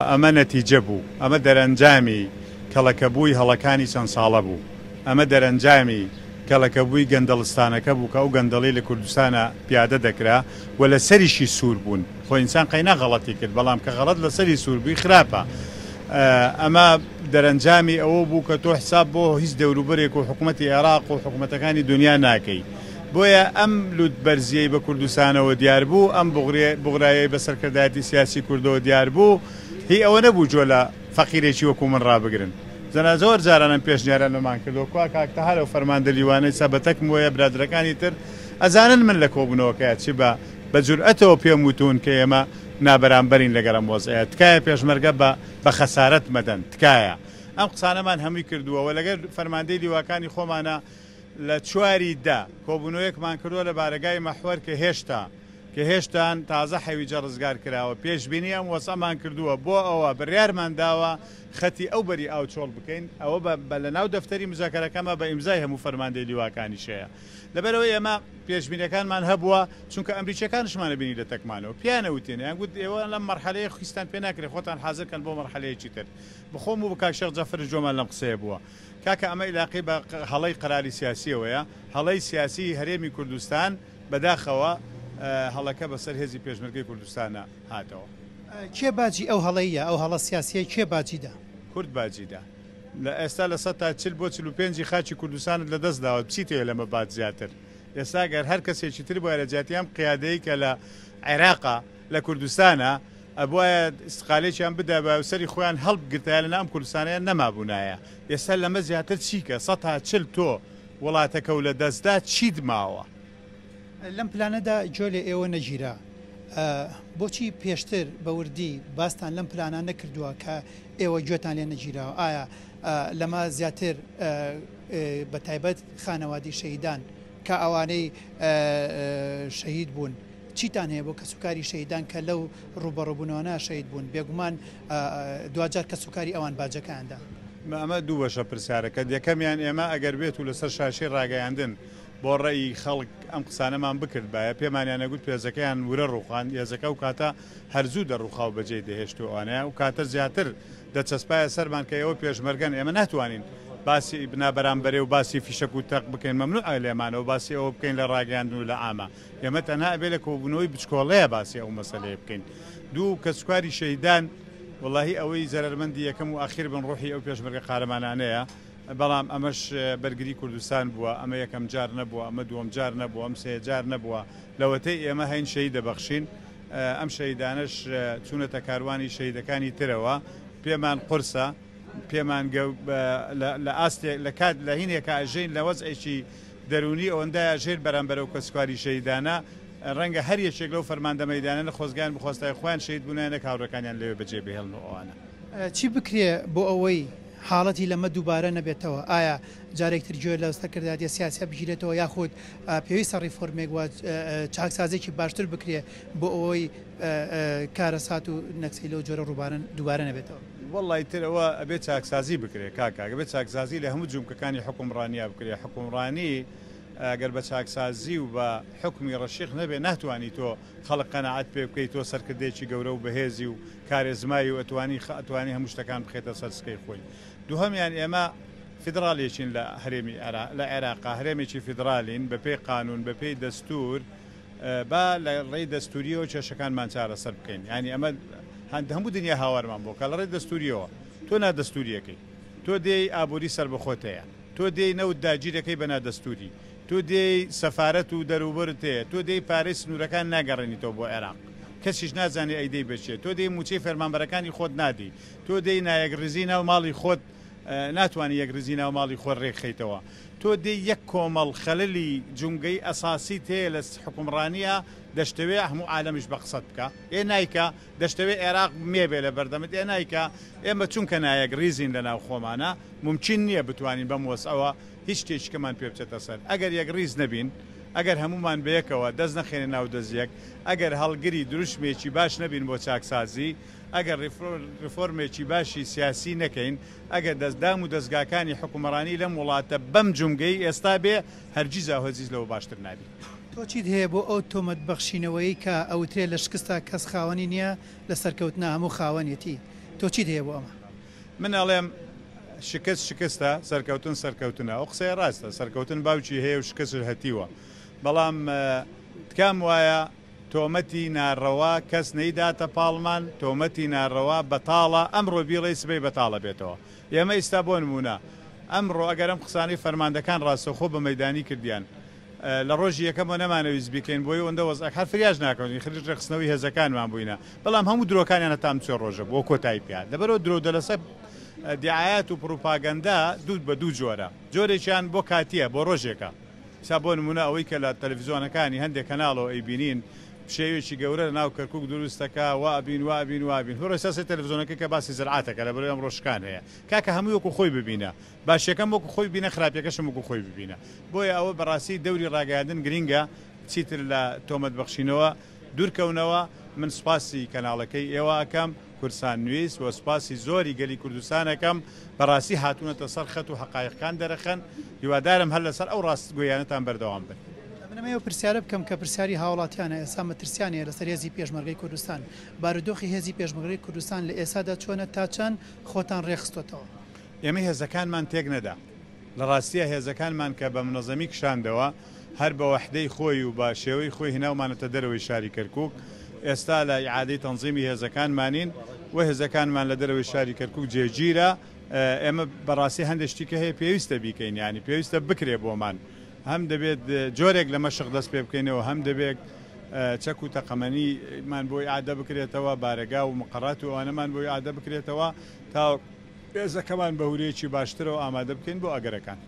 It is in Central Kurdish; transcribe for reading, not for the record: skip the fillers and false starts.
ئەمە نەتیجە بوو، ئەمە دەرەنجامی کەڵەکەبووی هەڵەکانی چەند ساڵە بوو، ئەمە دەرەنجامی کەڵەکەبووی گەندەڵستانەکە بوو کە ئەو گەندەڵی لە کوردستانا پیادە دەکرا و لەسەریشی سوور بوون. خۆ ئینسان قەینا غەڵەتی کرد، بەڵام کە غەڵەت لەسەری سوور بووی خراپە. ئەمە دەرەنجامی ئەوە بوو کە تۆ حساب بۆ هیچ دەوروبەرێک و حکومەتی عێراق و حکومەتەکانی دونیا ناکەی. بۆیە ئەم لوت بەرزیەی بە کوردستانەوە دیار بوو، ئەم بوغرایەی بە سەرکردایەتی سیاسی کوردەوە دیار بوو، هی ئەوە نەبوو جۆ لە فەقیرێکی وەکو من ڕابگرن. زەنا زۆر جاران ئەم پێشنیارانەمان کردووە، کوا کاک تەها لەو فەرماندە لیوانەی سە بە تەکم وەیە برادرەکانی تر ئەزانن من لە کۆبوونەوەکەیا چی بە بە جورئەتەوە پێم وتوون کە ئێمە نابەرامبەرین لەگەر ئەم وەزعەیا، تکایە پێشمەرگە بە بە خەسارەت مەدەن، تکایە. ئەم قسانەمان هەمووی کردووە و لەگەر فەرماندەی لیواکانی خۆمانا لە چواری دە کۆبوونەوەیەکمان کردووە لە بارەگای مەحوەر کە هێشتا کە هێشتان تازە حەویجە ڕزگار کراوە، پێشبینی ئەم وەزعەمان کردووە، بۆ ئەوە بڕیارمان داوە خەتی ئەو بەری ئاو چۆڵ بکەین، ئەوە بە بە لە ناو دەفتەری مزاکەرەکەمە بە ئیمزای هەموو فەرماندەی لیواکانیش هەیە. لەبەرئەوەی ئێمە پێشبینیەکانمان هەبووە، چونکە ئەمریکیەکانشمان بینی لە تەکمانەوە پێیان ئەوتین، ئەیان گوت ئێوە لەم مەرحەلەیە خیستان پێ ناکرێ خۆتان حازر کەن بۆ مەرحەلەیەکی تر. بەخۆم و بە کاک شێخ جەعفەریش گوێمان لەم قسەیە بووە. کاکە ئەمە ئیلاقەی بە هەڵەی قەراری سیاسیەوەیە، هەڵەی سیاسی هەرێمی کوردستان، بەداخەوە هەڵەکە بەسەر هێزی پێشمەرگەی کوردستانا هاتەوە. کێ باجی ئەو هەڵەیە، ئەو هەڵە سیاسیەی کێ باجی دا؟ کورد باجی دا. لە ئێستا 40% بۆ 45 ی خاکی کوردستانت لە دەست داوە، چیت هەیە لەمە باج زیاتر؟ ئێستا گەر هەر کەسێکی تر بوایە لە جیاتی ئەم قیادەی کە لە عێراقە، لە کوردستانە، ئەبوایە ئیستقالێکیان بدابایە و سەری خۆیان هەڵبگرتایە لەناو ئەم کوردستانەیان نەمابوونایە. ئێستا لەمە زیاتر چیکە؟ 40% تۆ وڵاتەکەو لە دەستدا چیت ماوە؟ لەم پلانەدا گوێ لە ئێوە نەگیرا. بۆچی پێشتر بە وردی باستان لەم پلانە نەکردووە کە ئێوە گوێتان لێ نەگیراوە؟ ئایا لەمە زیاتر بە تایبەت خانەوادی شەهیدان کە ئەوانەی شەهید بوون چیتان هەیە بۆ کەسوکاری شەهیدان کە لەو ڕووبەڕووبوونەوانە شەهید بوون؟ بێگومان دواجار کەسوکاری ئەوان باجەکەیان دا. ئەمە دوو بەشە پرسیارەکەت، یەکەمیان ئێمە ئەگەر بێت و لەسەر شاشەی ڕاگەیاندن بۆ ڕەئی خەڵک ئەم قسانەمان بکردبایە پێمانیان ئەگوت پێزەکەیان ورە ڕووخاند، هێزەکە ئەو کاتە هەر زوو دەڕووخا و بەجێی دەهێشت و ئەوانەیە ئەو کاتە زیاتر دەچەسپایە سەرمان کە ئێوە پێشمەرگەن ئێمە ناتوانین باسی نابەرامبەرێ و باسی فیشەک و تەق بکەین مەمنوعە لێمانەوە باسی ئەوە بکەین لە ڕاگەیاندن و لە عامە ئێمە تەنها ئەبێ لە کۆبوونەوەی بچکۆڵەیە باسی ئەو مەسەلەیە بکەین. دوو، کەسوکاری شەهیدان، وەڵاهی ئەوەی زەرەرمەندی یەکەم و ئاخیر بن ڕوحی ئەو پێشمەرگە قارەمانانەیە، بەڵام ئەمەش بەرگری کوردستان بووە، ئەمە یەکەم جار نەبووە، ئەمە دووەم جار نەبووە، ئەم سێ جار نەبووە، لەوەتەی ئێمە هەین شەهید دەبەخشین، ئەم شەهیدانەش چوونەتە کاروانی شەهیدەکانی ترەوە، پێمان قورسە. پێمان گە لە ئاستێک لە کات لە هینێکا ئەژین لە وەزعێکی دەروونی ئەوەندە ئەژێر بەرامبەر ئەو کەسوکاری شەهیدانە ڕەنگە هەر یەکێک لەو فەرماندە مەیدانە نە خۆزگەیان بخواستایە خۆیان شەهید بوونایە نەک هاوڕێکانیان لەوێ بەجێ بهێڵن و ئەوانە. چی بکرێ بۆ ئەوەی حاڵەتی لەمە دووبارە نەبێتەوە؟ ئایا جارێک تر گوێ لە سەرکردایەتیە سیاسیە بگیرێتەوە یاخود پێویستە ڕیفۆرمێک و چاکسازیەکی باشتر بکرێ بۆ ئەوەی کارەسات و نەکسەی لەو جۆرە ڕووبارە دووبارە نەبێتەوە؟ وەڵا ئیتر ئەوە ئەبێ چاکسازی بکرێ کاکە ئەبێ چاکسازی لە هەموو جومکەکانی حوکمڕانیا بکرێ حوکمڕانی ئەگەر بە چاکسازی و بە حوکمی ڕەشیق نەبێ ناتوانی تۆ خەڵک قەناعەت پێ بکەی تۆ سەرکردەیەکی گەورە و بەهێزی و کارێزمای و ئەتوانی ئەتوانی هەموو شتەکان بخەیتە سەر سکەی خۆی دووهەمیان ئێمە فیدڕاڵیەکین لە هەرێمی لە عێراقا هەرێمێکی فیدڕالین بەپێی قانون بەپێی دەستور با لە ڕێی دەستوریەوە کێشەکانمان چارەسەر بکەین یانی ئەمە هەموو دنیا هاوارمان بۆ کە لە ڕێی دەستوریەوە تۆ نادەستوریەکەی تۆ دێی ئابوری سەربەخۆت هەیە تۆ دێی نەوت داگیرەکەی بە نادەستوری تۆ دێی سەفارەت و دەروبەرت هەیە تۆ دێی پارەی سنورەکان ناگەڕێنیتەوە بۆ عێراق کەسیش نازانێ ئەیدەی بە چێ تۆ دێی موچەی فەرمانبەرەکانی خۆت نادەی تۆ دێی نایەکڕیزی ناو ماڵی خۆت ناتوانی یەکڕیزی ناو ماڵی خۆت رێکخەیتەوە. تۆ دێی یەک کۆمەڵ خەلەلی جومگەی ئەساسیت هەیە لە حوکمڕانیا دەشتەوێ هەموو عالەمیش بە قسەت بکا ئێ نایکا، دەشتەوێ ئێراق مێ بێ لە بەردەمت ئێ نایکا. ئێمە چونکە نایەکڕیزین لە ناو خۆمانا مومکین نییە بتوانین بەم وەزعەوە هیچ شتێکیکەمان پێ بچێتە سەر. ئەگەر یەکڕیز نەبین، ئەگەر هەموومان بەیەکەوە دەست نەخەینە ناو دەست یەک، ئەگەر هەڵگری دروشمێکی باش نەبین بۆ چاکسازی، ئەگەر ڕیفۆرمێکی باشی سیاسی نەکەین، ئەگەر دەست دام و دەزگاکانی حوکمڕانی لەم وڵاتە بەم جومگەی ئێستا بێ، هەرگیزاو هەرگیز لەوە باشتر نابین. تۆ چیت هەیە بۆ ئەو تۆمەت بەخشینەوەی کە ئەوترێ لە شکستا کەس خاوەنی نیە لە سەرکەوتنا هەموو خاوەنیەتی؟ تۆ چیت هەیە بۆ ئەمە؟ من ئەڵێم شکست شکستە، سەرکەوتن سەرکەوتنە. ئەو قسەیە ڕاستە، سەرکەوتن باوکی هەیە و شکستش هەتیوە. بەڵام تکام وایە تۆمەتی ناڕەوا کەس نەیداتە پاڵمان، تۆمەتی ناڕەوا بەتاڵە، ئەمڕۆ بیڵێی سبەی بەتاڵ ئەبێتەوە. ئێمە ئیستا بۆ نموونە ئەمڕۆ ئەگەر ئەم قسانەی فەرماندەکان ڕاستەوخۆ بە مەیدانی کردیان، لە ڕۆژی یەکەمەوە نەمانەویست بیکەین بۆیە ئەوەندە وەزعەک هەر فریاش ناکەوتین خەریک ڕێکخستنەوەی هێزەکانمان بووینە بەڵام هەموو درۆکانیان هەتا ئەم چوێ ڕۆژە بووە کۆتایی پێ هات لەبەرئەوە درۆو دەلەسە دیعایات و پڕوپاگەندە دوو بە دوو جۆرە جۆرێکیان بۆ کاتیە بۆ ڕۆژێکە ئیستا بۆ نمونە ئەوەی کە لە تەلەفزیۆنەکانی هەندێک کەناڵەوە ئەیبینین پشێویەکی گەورە لە ناو کەرکوک دروست دەکا وا ئەبین وا ئەبین وا ئەبین بڕۆ ئیستا سەیر تەلەفزیۆنەکەی کە باسی زرعاتەکە لەبەرئەوەی ئەمڕۆ شکان هەیە کاکە هەمووی وەکو خۆی ببینە باشیەکەم وەکو خۆی ببینە خراپیەکەشم وەکو خۆی ببینە بۆیە ئەوە بەڕاستی دەوری ڕاگەیاندن گرینگە چیتر لە تۆمەت بەخشینەوە دوورکەونەوە من سوپاسی کەناڵەکەی ئێوە ئەکەم کوردسان نویس وە سوپاسی زۆری گەلی کوردستان ئەکەم بەڕاستی هاتوونەتە سەر خەت و حەقایقکان دەرەخەن هیوادارم هەر لەسەر ئەو ڕاستگۆیانەتان بەردەوام بن. من ئەمەوێ ئەو پرسیارە بکەم کە پرسیاری هاوڵاتیانە ئێستا مەترسیان هەیە لەسەر هێزی پێشمەرگەی کوردستان بارودۆخی هێزی پێشمەرگەی کوردستان لە ئێسادا چۆنە تا چەند خۆتان ڕێکخستۆتەوە؟ ئێمە هێزەکانمان تێک نەدا. لە ڕاستیا هێزەکانمان کە بە منەزەمی کشاندەوە، هەر بە وەحدەی خۆی و بە شێوەی خۆی هێناومانەتە دەرەوەی شاری کەرکووک. ئێستا لە ئیعادەی تەنزیمی هێزەکانمانین و هێزەکانمان لە دەرەوەی شاری کەرکووک جێگیرە. ئێمە بە ڕاستی هەندێک شتی کە هەیە پێویستە بیکەین، یانی پێویستە بکرێ بۆمان. هەم دەبێت جۆرێک لە مەشق دەست پێ بکەینەوە، هەم دەبێت چەک و تەقەمەنیمان بۆ ئیعادە بکرێتەوە، بارەگا و مقەرات و ئەوانەمان بۆ ئیعادە بکرێتەوە تا هێزەکەمان بە ورەیەکی باشترەوە ئامادە بکەین بۆ ئەگەرەکان.